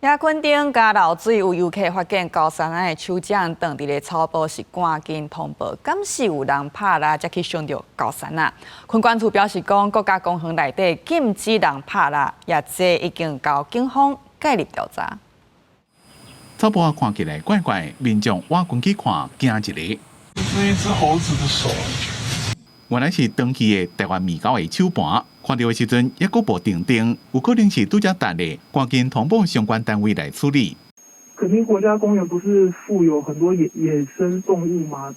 也墾丁加流水有遊客發現高山仔的手掌斷佇咧草埔，是趕緊通報，敢是有人拍獵才去傷著高山仔。墾管處表示講，國家公園內底禁止人拍獵，也這已經交警方介入調查。草埔看起來怪怪，民眾挖進去看，驚一下。這是一隻猴子的手。原來是斷去的台灣獼猴的手盤，看著的時陣猶閣無定定，有可能是拄才彈的，趕緊通報相關單位來處理。墾丁國家公園不是富有很多野生動物嗎？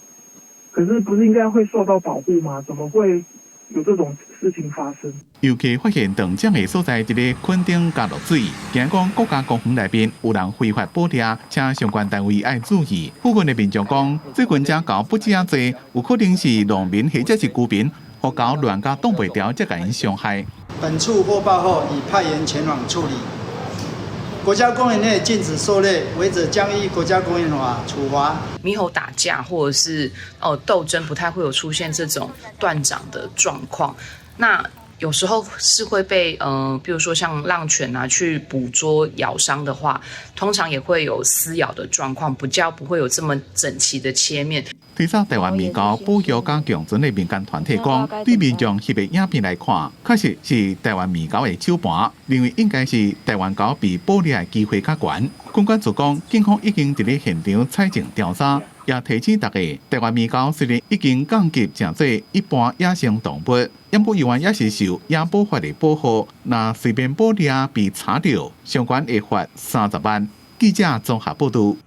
可是不是應該會受到保護嗎？怎麼會有這種事情發生？遊客發現斷掌的所在，佇咧墾丁加落水，驚講國家公園內面有人非法捕獵，請相關單位愛注意。附近的民眾講，最近遮猴不止遮濟，有可能是農民或者是居民，予猴亂咬擋袂牢，才共𪜶傷害。本處獲報後，已派員前往處理。國家公園內禁止狩獵，違者將依國家公園法處罰。獼猴打架或者是哦鬥爭，不太會有出現這種斷掌的狀況。那有時候是會被比如說像浪犬啊去捕捉咬傷的話，通常也會有撕咬的狀況，比較不會有這麼整齊的切面。推測台灣獼猴保育佮共存的民間團體講，對民眾翕的影片來看，確實是台灣獼猴的手盤，認為應該是台灣猴被捕獵的機會較懸。墾管處講，警方已經佇咧現場採證調查，也提醒大家，台灣獼猴雖然已經降級成做一般野生動物，毋過猶原也是受野保法的保護，若隨便捕獵被查著，相關會罰30萬。記者綜合報導。